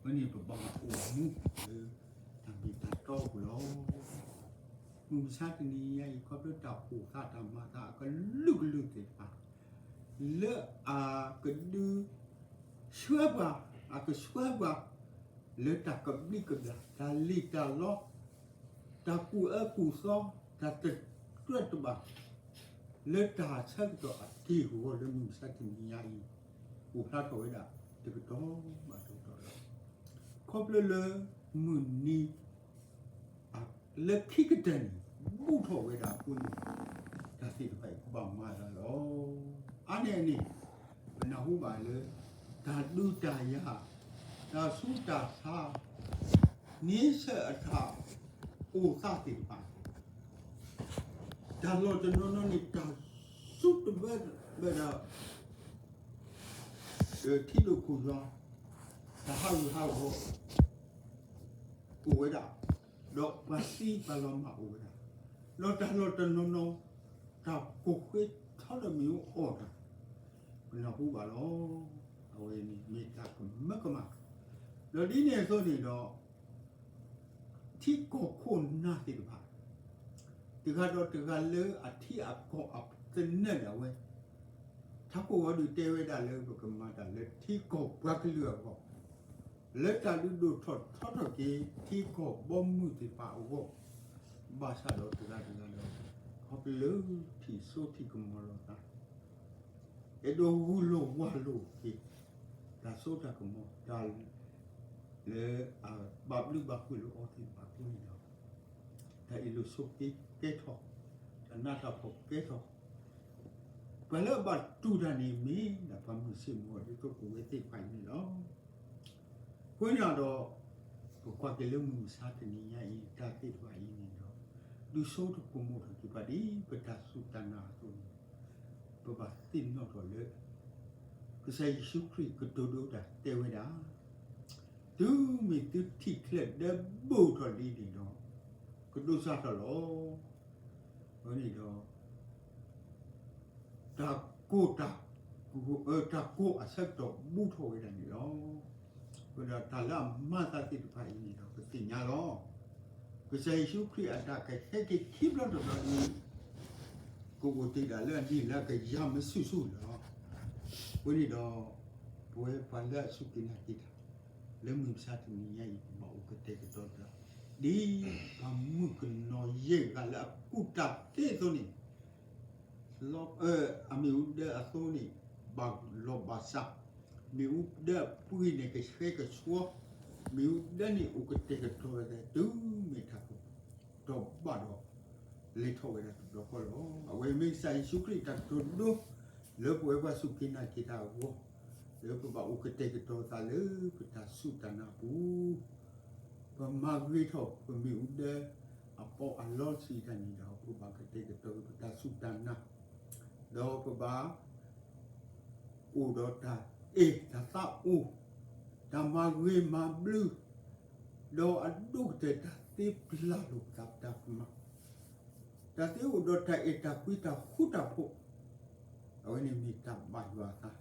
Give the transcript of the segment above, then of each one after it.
အဝဲန့ၣ်ပဘၣ်အိၣ်မူလၢတၢ်မ့ၢ်တၢ်တီအပူၤလီၤ. မုၢ်မဆါတနံၤညါအံၤ ခီဖျိတၢ်အိၣ်သးတၢ်မၤသးအကလုာ်ကလုာ်သ့ၣ်တဖၣ် လၢအကဒုးဆှၢပှၤ, အကဆှၢပှၤ လၢတၢ်ကဘျံးကဘျၣ်, တၢ်လံၣ်တၢ်လီ, တၢ်ကူၣ်အၢကူၣ်သီ, တၢ်တကြၢးတဘၣ် လၢတၢ်ဆၢကတီၢ်အက့ၢ်အဂီၤလၢမုၢ်မဆါတနံၤညါအံၤ အိၣ်ဖျါထီၣ်ဝဲဒၣ်တကတီၢ်ဘၣ်တကတီၢ်လီၤ. ခီဖျိလၢမုၢ်နံၤ လၢခံကတၢၢ်န့ၣ် ဘူးထီၣ်ဝဲဒၣ်အဃိန့ၣ် တၢ်သ့ၣ်တဖၣ်အံၤကဘၣ်မၤသးလီၤ. အါန့ၢ်အန့ၣ် ပနၢ်ဟူဘၣ်လၢ တၢ်ဒုးတၢ်ယၤ, တၢ်ဆူးတၢ်ဆါ, န့ဆၢၣ်အတၢ်အိၣ်သးသ့ၣ်တဖၣ် တၢ်လီၢ်တနီၤနီၤန့ၣ် တၢ်စူးတဘၢဘၢဒီး ထံဒိၣ်ခိၣ်ယွၤ, တၢ်ဟးဂူာ်ဟးဂီၤ အိၣ်ဝဲဒၣ်, ဒီးပှၤသံပှၤလီၤမၢ်အိၣ်ဝဲဒၣ်, ဒီးတၢ်လီၢ်တနီၤနီၤ တၢ်ကိၢ်ဃ့ထီဒီးမ့ၣ်အူအီၣ်တၢ် ပနၢ်ဟူဘၣ်လီၤ. အဝဲန့ၣ်မ့ၢ်တၢ်ကမၢကမၣ်, ဒီးဒ်န့ၣ်အသိးန့ၣ်ဒီး ထံကီၢ်ခိၣ်နၢ်သ့ၣ်တဖၣ် တဂၤဒီးတဂၤလၢအထံအကီၢ်အသနၢၣ်ဒၣ်ဝဲ, ထးခိၣ်ဂီၤဒုးတဲဝဲဒၣ်လၢပကမၤတၢ်လၢထံကီၢ်ပှၤကလုာ်အဂီၢ်, လၢတၢ်ဒုးဒိၣ်ထီၣ်ထီထီၣ်က့ၤ ထံကီၢ်ဘီမုၢ်သ့ၣ်တဖၣ်အဂီၢ်, ဘၣ်ဆၣ်ဒီးတဂၤတဂၤဒီး ခီဖျိလၢထံၣ်စိထံၣ်ကမီၤလိာ်သး အဲၣ်ဒိးဂုာ်လိာ်ဝၤလိာ်က့ၤ တၢ်စိတၢ်ကမီၤ တၢ်လၢအဘၣ်ဘျုးဘၣ်ဖှိၣ်လိာ်အီၤသ့ၣ်တဖၣ်အဃိန့ၣ်ဒီး တၢ်အ့ၣ်လိာ်ဆိးက့ကဲထီၣ်, တၢ်နးတၢ်ဖှီၣ်ကဲထီၣ်, ပှၤလၢအဘၣ်တူၢ်တၢ်န့ၣ်မ့ၢ်ဒၣ်ပှၤမုၢ်ဆ့ၣ်မုၢ်ဂီၤဒ်သိးပဝဲသ့ၣ်တဖၣ်အံၤန့ၣ်လီၤ. အဃိန့ၣ်ဒီး ပကွၢ်က့ၤလၢမုၢ်မဆါတနံၤညါအံၤ တၢ်သ့ၣ်တဖၣ်အံၤန့ၣ်ဒီး ဒုးစိတၢ်ကမီၤထီၣ်က့ၤပှၤဒ်ပတၢ်စူၢ်တၢ်နာ်အသိးန့ၣ် ပဘၣ်သ့ၣ်နီၣ်ထီၣ်လၢ ကစၢ်ယ့ၣ်ၡူးခရံာ်ကတိၤဒိတၢ်တဲဝဲဒၣ်, တုၤမ့ၢ်သုထံၣ်ချၢၣ်ဒၢဘူးထီၣ်လံန့ၣ်ဒီး ကဒိးစးထီၣ်လီၤ. အဃိန့ၣ်ဒီး တၢ်ကိၢ်တၢ် တၢ်ကိၢ်အဆၢကတီၢ်ဘူးထီၣ်ဝဲဒၣ်န့ၣ်လီၤ. အဃိဒီးတၢ်လၢအမၤသးသ့ၣ်တဖၣ်အံၤန့ၣ်ဒီး ပသ့ၣ်ညါလီၤ. ကစၢ်ယ့ၣ်ၡူးခရံာ်အတၢ်ကဟဲက့ၤခံဘျီတဘျီအံၤ ကအိၣ်တ့ၢ်ဒၣ်လၢအနံၣ်လၢအကယၤမ့ၢ်ဆူၣ်ဆူၣ်လီၤ. အဃိန့ၣ်ဒီး ပဝဲပှၤလၢအစူၢ်က့ၤနာ်က့ၤတၢ် လၢမုၢ်မဆါတနံၤညါအံၤ ပဘၣ်အိၣ်ကတဲာ်ကတီၤတၢ် ဒ်ပှၤမုၣ်ကနီၤယဲၢ်ဂၤလၢအကူၣ်တၢ်သ့အသိးန့ၣ် အမ့ၣ်အူဒၢအသိးန့ၣ် ဘၣ်လီၢ်ဘၣ်စး, မ့ၣ်အူဒၢအပှ့ၤန့ၣ်ကဆှဲကဆှီ, မ့ၣ်အူဒၢန့ၣ်အိၣ်ကတဲာ်ကတီၤဝဲဒၣ် တုၤမ့ၢ်တၢ်ကတီၢ်ဘၣ်ဒီး လဲၤထီၣ်ဝဲဒၣ်တဘျီဃီလီၤ. အဝဲမ့ၢ်ကစၢ်ယ့ၣ်ၡူးခရံာ်တၢ်ကတိၤဒိ လၢပဝဲပှၤစူၢ်က့ၤနာ်က့ၤတၢ်အဂီၢ်, လၢပဘၣ်အိၣ်ကတဲာ်ကတီၤသးလၢပတၢ်စူၢ်တၢ်နာ်အပူၤ ပမၤဂ့ၤထီၣ်ပမ့ၣ်အူဒၢအပီးအလီတစံးတၢ်န့ၣ်ဒီး ပဘၣ်ကတဲာ်ကတီၤပတၢ်စူၢ်တၢ်နာ်, ဒီးပဘၣ်အိၣ်ဒီးတၢ်အဲၣ်တၢ်သးအိၣ်, တၢ်မၤဂ့ၤမၤဘျုး, ဒီးအဒိၣ်ကတၢၢ်တၢ်သ့ပျၢ်လိာ်ပသးပတၢ်ကမၣ်, တၢ်သ့အိၣ်ဒီးတၢ်အဲၣ်တၢ်ကွံတၢ်ဃူတၢ်ဖိး, အဝဲန့ၣ်မ့ၢ်တၢ်ဘၣ်ယွၤအသး,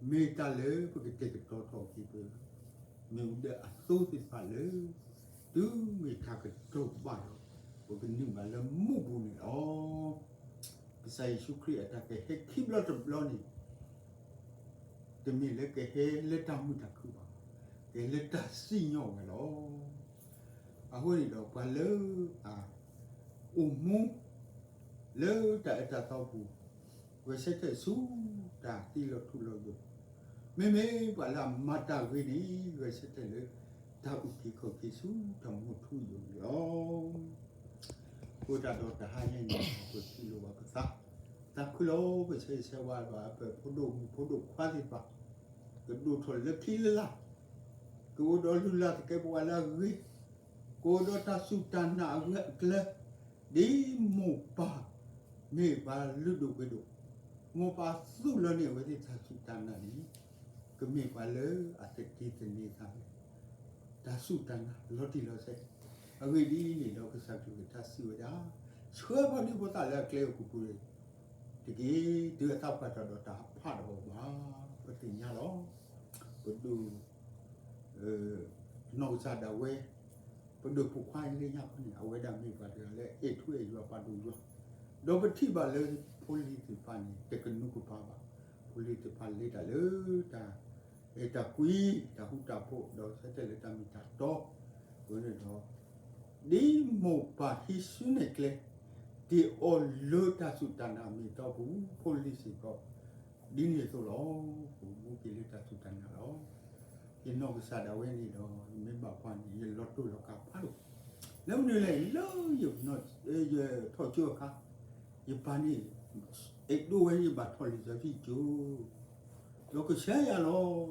မ့ၢ်တၢ်လၢပကတဲာ်ကတီၤထီၣ်က့ၤပ မ့ၣ်အူဒၢအသိးသ့ၣ်တဖၣ်လၢ တုၤမ့ၢ်တၢ်ကတီၢ်ဘၣ်ဒီး ပကနုာ်ဘၣ်လၢမူးပူၤန့ၣ်လီၤ. ကစၢ်ယ့ၣ်ၡူးခရံာ်အတၢ်ကဟဲခံဘျီတဘျီန့ၣ် တမ့ၢ်လၢကဟဲလၢတၢ်မုာ်တၢ်ခုၣ်ဘၣ်, ကဟဲလၢတၢ်စံၣ်ညီၣ်ဝဲလီၤ. အဃိန့ၣ်ဒီးပှၤလၢအ အိၣ်မူ လၢတၢ်အၢတၢ်သီပူၤ, ဂဲၤဆၢထၢၣ်ဆူတၢ်သံလီၤထူလီၤယိာ်, မ့မ့ၢ်ပှၤလၢအမၤတၢ်ဂ့ၤန့ၣ် ဂဲၤဆၢထၢၣ်လၢတၢ်အုၣ်က့ၤခီၣ်က့ၤဆူတၢ်မူထူယိာ်န့ၣ်လီၤ. အဃိသတးဒီးတဟါညါအံၤန့ၣ် ပစံးလိာ်ဘၣ်ပသး, သးခုလီၤပဆၢဂ့ၤဆၢဝါဘၣ်ပဖိဒိၣ်မုၣ်ဖိဒိၣ်ခွါသ့ၣ်တဖၣ်, ကဒိၣ်ထီၣ်လၢခံလၢ်လၢ်, ကအိၣ်ဒီးလုၢ်လၢ်သကဲးပဝးလၢအဂ့ၤ, ကအိၣ်ဒီးတၢ်စူၢ်တၢ်နာ်အဂၢၢ်အကျၢၤ, ဒ်မိၢ်ပၢ်မ့ၢ်ပှၤလုၢ်ဒိၣ်ပှ့ၤဒိၣ်, မိၢ်ပၢ်သူၣ်လီၤန့ၢ်အဝဲသ့ၣ်တၢ်စူၢ်တၢ်နာ်န့ၣ်, ကမ့ၢ်ပှၤလၢအသတ့သန့ၤသးလၢ တၢ်စူၢ်တၢ်နာ်လီၤတံၢ်လီၤဆဲး, အဂ့ၢ်ဒ်အံၤန့ၣ်ဒီး ကစၢ်ခရံာ်ကထါစံးဝဲဒၣ်, ဆှၢပှၤဒူဖိသၣ်လၢအကျဲအကပူၤတက့ၢ်, တုၤအသးပှၢ်ထီၣ်ဒီးတၢ်ဟးဖးတဘၣ်ဘၣ်, ပသ့ၣ်ညါလီၤ. ပဒိၣ် နီၢ်ကစၢ်ဒၣ်ဝဲ ပဒိၣ်ပိာ်ခွါလၢညါခီန့ၣ် အဝဲဒၣ်မ့ၢ်ပှၤတဂၤလၢအဲၣ်ထူအဲၣ်ယွၤပာ်ဒိၣ်ယွၤ, ဒီးပထံၣ်ဘၣ်လၢဖိလံၤသ့ၣ်တဖၣ်န့ၣ် တကနူးကပၤဘၣ်, ဖိလံၤသ့ၣ်တဖၣ်လဲၤတၢ်လၢတၢ်အဲၣ်တၢ်ကွံ တၢ်ဃူတၢ်ဖိး ဒီးဆၢတဲာ်လၢတၢ်မ့ၢ်တၢ်တီ, အဃိန့ၣ်ဒီး ဒ်မိၢ်ပၢ်ဟံးစုနဲၣ်ကျဲ တ့ၢ်အီၤလၢတၢ်စူၢ်တၢ်နာ်မ့ၢ်တီပူၤ ဖိလံၤစ့ၢ်ကီး ဒ်န့ၣ်အသိးလီၤ. ပမူက့ၤလၢတၢ်စူၢ်တၢ်နာ်လီၤ. ယနီၢ်ကစၢ်ဒၣ်ဝဲန့ၣ်ဒီး ယမ့ၢ်ဘၣ်ကွၢ်န့ၣ် ယလီၤတိၢ်လီၤကးဖးဒိၣ်, လၢမနုၤလဲၣ် လၢယထီၣ်ကၠိအခါ ယပၢ်န့ၣ် အဲၣ်ဒိးဝဲ ယဘၣ်ထီၣ်လံာ်စီဆှံကၠိ ဒီးကဆှၢယၤလီ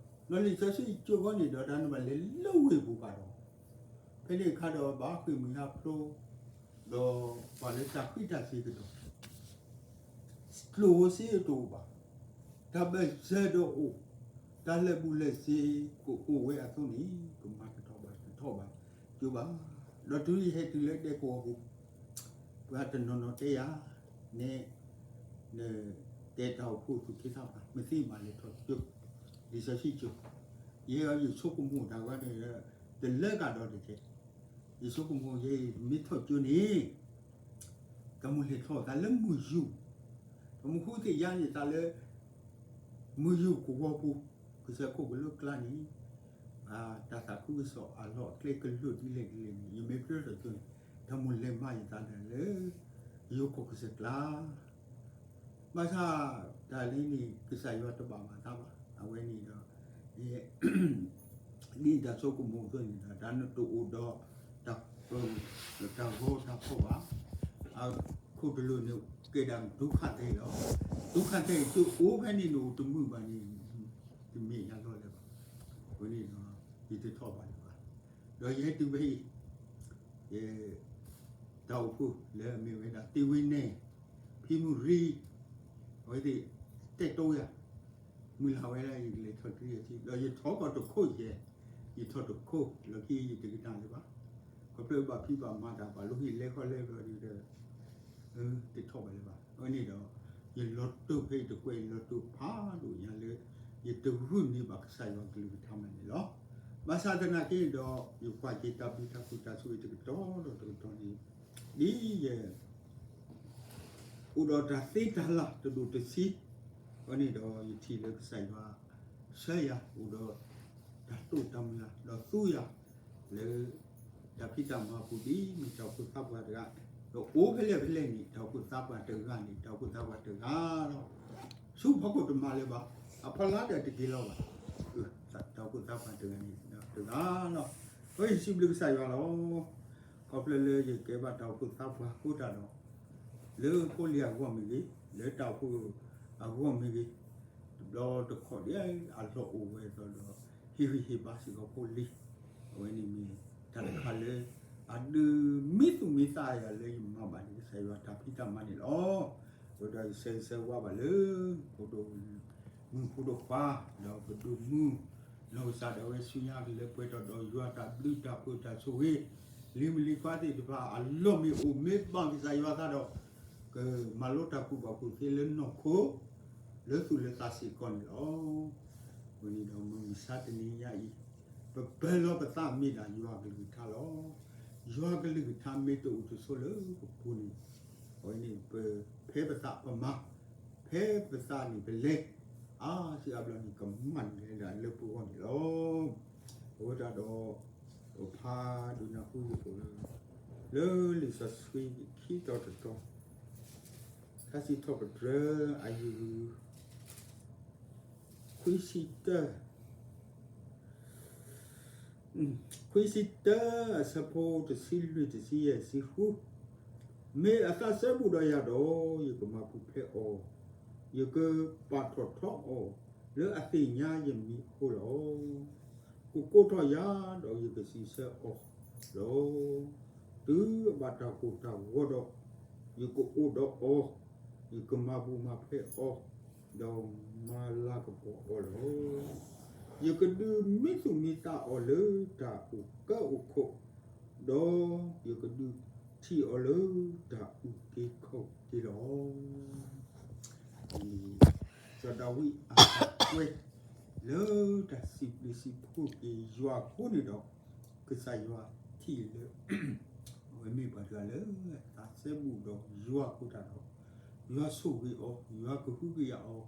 ၤ. ဒီးလံာ်စီဆှံကၠိဃီန့ၣ်ဒီး တၢ်နဘၣ်လဲၤလၢဝ့ၢ်ပူၤဘၣ်ဒီး ဖဲန့ၣ်အခါဒီးဘၣ်ဃ့ၢ်မှံဟးဖျိး ဒီးပှၤလၢတၢ်ဃံတၢ်စ့ၤကဒီး ကျိၣ်ဧိၤစ့ဧိၤတအိၣ်ဘၣ်, တၢ်ဘၢၣ်စၢၤဒီးအိၣ်, တၢ်လၢာ်ဘူၣ်လၢာ်စ့ၤကအိၣ်ဝဲအသိးန့ၣ် ကမၤတထီၣ်ဘၣ်တထီၣ်ဘၣ်ကၠိဘၣ်. ဒီးတုၤယဟဲတုၤလၢဒဲကဝီၤပူၤ ပှၤတနီၤနီၤတဲယၤ နဲ နတဲတၢ်အိၣ်ဖှိၣ်သူၣ်က့သးပှၢ် မ့ၢ်သ့မၤလဲၤထီၣ်ကၠိ လံာ်စီဆှံကၠိ, ယဲယဆိကမိၣ်တၢ်ဝဲန့ၣ် တလၢကဒီးတက့ၢ်. ယဆိကမိၣ်ယဲ မ့ၢ်ထီၣ်ကၠိန့ၣ် တၢ်မိၣ်လဲၤထီၣ်သးလၢမုၢ်ယူၢ်, တၢ်မိၣ်ဃူသ့ၣ်ယါန့ၣ်သးလၢ မုၢ်ယူၢ်ကဝီၤပူၤ ကစၢၢ်ခိၣ်ကလိကျါန့ၣ် တၢ်သးခုကစီၣ်အလီၢ်အကျဲကလိၣ်ဒ်လဲၣ်ဒ်လဲၣ်န့ၣ် ယမ့ၢ်ဖျိထီၣ်ကၠိန့ၣ် တၢ်မိၣ်လဲၤမၤယသးဒၣ်လၢ ယိၤကီၢ်ကစၢၢ်ကျါ ဘၣ်ဆၣ်တၢ်လၢန့ၣ် ကစၢ်ယွၤတဘၣ်မၤတၢ်ဘၣ်. အဝဲန့ၣ်ဒီး ဒ်တၢ်ဆိကမိၣ်အသိးန့ၣ်ဒီး တၢ်နတအိၣ်ဒီး တၢ် တၢ်ဂီၤတၢ်ဖီၣ်ဘၣ်. အခိၣ်တလိၤန့ၣ် ကဲဒၣ်ဒုက္ခသည်လီၤ. ဒုက္ခသည် တအိၣ်ဖဲန့ၣ်န့ၣ် အိၣ်တမုာ်ဘၣ်န့ၣ် တမ့ၢ်ညါလီၤလၢၤဘၣ်. အဃိန့ၣ်ဒီး ယတထီၣ်ဘၣ်လၢၤဘၣ်. ဒီးယဟဲတုၤဖဲအံၤ ယ တၢ်အိၣ်ဖှိၣ်လၢအမ့ၢ်ဝဲဒၣ် တ့ဝံန့ၣ် ဖံမုၣ်ရံ အဝဲသ့ၣ်တဲာ်တိယၤ မုၢ်လၢ်ဝဲဒၣ် ယကလဲၤထီၣ်တရံးအထံး ဒီးယထီၣ်ကီၢ်တခိၣ်ယဲၢ်, ယထီၣ်တခိၣ်လီၢ်ခံ ယတကနၣ်လၢၤဘၣ်. ခီဖျိဘၣ်ဖံးဘၣ်မၤတၢ် ဘၣ်လိၣ်ဟံၣ်လဲၤခီလဲၤဘျီဒီး တထီၣ်ဘၣ်လၢၤဘၣ်. အဝဲန့ၣ်ဒီး ယလီၤတိၢ်ဖဲယတကွဲး ယလီၤတိၢ်ဖးဒိၣ်ညါလၢ ယတဂုာ်န့ၢ်ဘၣ်ကစၢ်ယွၤကလုၢ်ကထါမးန့ၣ်လီၤ. ဘၣ်ဆၣ်သနာ်က့ဒီး ယကွၢ်က့ၤတၢ်ဘျုးတၢ်ဖှိၣ်တၢ်ဆိၣ်ဂ့ၤတကတီၢ်ဒီးတကတီၢ်န့ၣ် ဒ်ယ အိၣ်ဒီးတၢ်သ့တၢ်လၢ်တဒိၣ်တဆံ, အဝဲန့ၣ်ဒီးယထံၣ်လၢကစၢ်ယွၤ ဆှၢယၤအိၣ်ဒီးတၢ်တိာ်တၢ်မုၢ်လၢ် ဒီးသူယၤလၢ တၢ်ဖံးတၢ်မၤပူၤ ဒ်မ့ၢ်တၢ်အိၣ်ဖှိၣ်သးပှၢ်တဂၤ, ဒီးအိၣ်ဖဲလဲၣ်ဖဲလဲၣ်န့ၣ် တၢ်အိၣ်ဖှိၣ်သးပှၢ်တဂၤန့ၣ် တၢ်အိၣ်ဖှိၣ်သးပှၢ်တဂၤလီၤ. ဆူဖီခိၣ်တမၤလၢၤဘၣ်, အဖီလာ်ဒီးတက့ၤလီၤဘၣ်, တၢ်အိၣ်ဖှိၣ်သးပှၢ်တဂၤန့ၣ် တဂၤလီၤ. အဃိယစံးဘျုးကစၢ်ယွၤလီၤ. ခီဖျိလၢယကဲဘၣ်တၢ်အိၣ်ဖှိၣ်သးပှၢ်ဃိတၢ်ဒီး လၢဖိလံၤအဂီၢ်မ့ၢ်ဂ့ၤ, လၢတၢ်အိၣ်ဖှိၣ်အဂီၢ်မ့ၢ်ဂ့ၤ, တဘျီတခီၣ်ဒ်အလီၢ်အိၣ်ဝဲအသိးဒီး ဟ့ၣ်ဂံၢ်ဟ့ၣ်ဘါစ့ၢ်ကီးဖိလံၤ, အဝဲန့ၣ်မ့ၢ်တၢ်တခါလၢ အဒုးမံသူၣ်မံသးယၤလၢယမၤဘၣ်န့ၣ် ကစၢ်ယွၤတၢ်ဖံးတၢ်မၤန့ၣ်လီၤ. အဃိဒီးယဆၢဂ့ၤဆၢဝါဘၣ်လၢ ဖိဒိၣ်မုၣ်ဖိဒိၣ်ခွါ, ဒီးပဒိၣ်မုၣ် နီၢ်ကစၢ်ဒၣ်ဝဲဆူညါကလဲၤပှဲၤထီၣ်ဒီးယွၤတၢ်ဘျုးတၢ်ဖှိၣ်တၢ်ဆိၣ်ဂ့ၤ, လံၤမုၣ်လံၤခွါသ့ၣ်တဖၣ်အလီၢ်မ့ၢ်အိၣ်မ့ၢ်ဘၣ်ကစၢ်ယွၤသးဒီး ကမၤလိတၢ်ကူၣ်ဘၣ်ကူၣ်သ့လၢနီၢ်ခိ လၢသူၣ်လၢသးစ့ၢ်ကီးန့ၣ်လီၤ. အဃိန့ၣ်ဒီးမုၢ်မဆါတနံၤညါအံၤ ပပၢၤလီၤပသးမ့ၢ်ဒၣ်ယွၤကလုၢ်ကထါလီၤ. ယွၤကလုၢ်ကထါမ့ၢ်တအိၣ်တဆိးလၢပပူၤန့ၣ်, အဝဲန့ၣ်ပဖဲပသးပမၤ, ဖဲပသးန့ၣ်ပလဲၤ, အါစုအါဘျီန့ၣ် ကမၣ်န့ၣ်လဲၤဒၣ်လၢပဂီၢ်န့ၣ်လီၤ. အဃိသတးဒီး ပဖးဒိၣ်နၢ်ဟူ လၢလံာ်စီဆှံခံတီၤတတီၤ, ထါစံးထီၣ်ပတြၢၤအယုၢ် ခွံဆံတၢ, ခွံဆံတၢ အဆၢဖိတဆံလွံၢ် တဆံယဲၢ်ဆံဃု, မ့ၢ်အသးစဲဘူးဒီးယၤဒီး ယကမၤပူၤဖျဲးအီၤ, ယကပာ်ထီၣ်ထီအီၤ လၢအသ့ၣ်ညါယမံၤအဃိလီၤ. ကကိးထီၣ်ယၤဒီးယကစံးဆၢအီၤလီၤ. တုၤအဘၣ်တၢ်ကိၢ်တၢ်ဂီၤဒီး ယကအိၣ်ဒီးအီၤ, ယကမၤပူၤမၤဖျဲးအီၤ, ဒီးမၤလၤကပီၤအီၤလီၤ. ယကဒုးမံသူၣ်မံသးအီၤလၢတၢ်အိၣ်ကၢအိၣ်ခိး, ဒီးယကဒုးထံၣ်အီၤလၢတၢ်အုၣ်က့ၤခီၣ်က့ၤလီၤ. စီၤဒၤဝံးအတၢ်ကွဲး လၢတၢ်စံးဘျုးစံးဖှိၣ်က့ၤယွၤအဃိန့ၣ်ဒီး, ကစၢ်ယွၤထံၣ်လၢ အဝဲမ့ၢ်ပှၤတဂၤလၢအသးစဲဘူးဒီးယွၤအဃိတၢ်ဒီး, ယွၤဆိၣ်ဂ့ၤအီၤ, ယွၤကဟုကယာ်အီၤ,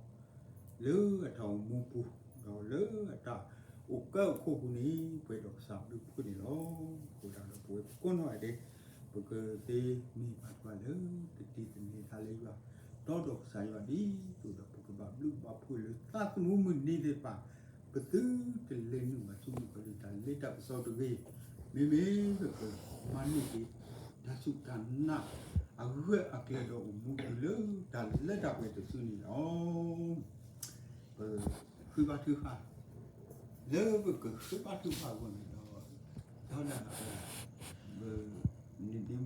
လၢအတၢ်အိၣ်မူပူၤ, ဒီးလၢအတၢ်အိၣ်ကၢအိၣ်ခိးပူၤန့ၣ် ပှဲၤဒီးကစၢ်ဘျုးဖှိၣ်န့ၣ်လီၤ. အဃိတၢ်ဒီးပဝဲကိးနီၢ်ဂၤဒဲး, ပကသ့မ့ၢ်ပှၤတဂၤလၢ တတံၤသန့ၤတၢ်လၢယွၤ, ဒီးဒီးကစၢ်ယွၤဒ်သိးဒီး ပကဘၣ်ဘျုးဘၣ်ဖှိၣ်လၢသးသမူမုၢ်နံၤသ့ၣ်တဖၣ်, ပသုတလဲၤနုာ်ဘၣ်ဆူမုၢ်ကီၤလံၤတၢ်လ့တၢ်ပစီတဂ့ၤ, မ့မ့ၢ်ပကမၤန့ၢ်က့ၤ တၢ်စူၢ်တၢ်နာ် အဂၢၢ်အကျၢၤဒီးအိၣ်မူတုၤလၢတၢ်လၢတၢ်ပှဲၤတစုန့ၣ်လီၤ. ပဃ့ဘါထုကဖၣ်, လၢပကဃ့ဘါထုကဖၣ်အဂီၢ်န့ၣ်ဒီး, ဒီးဒၣ်ပ နံၤဒ့မုၣ်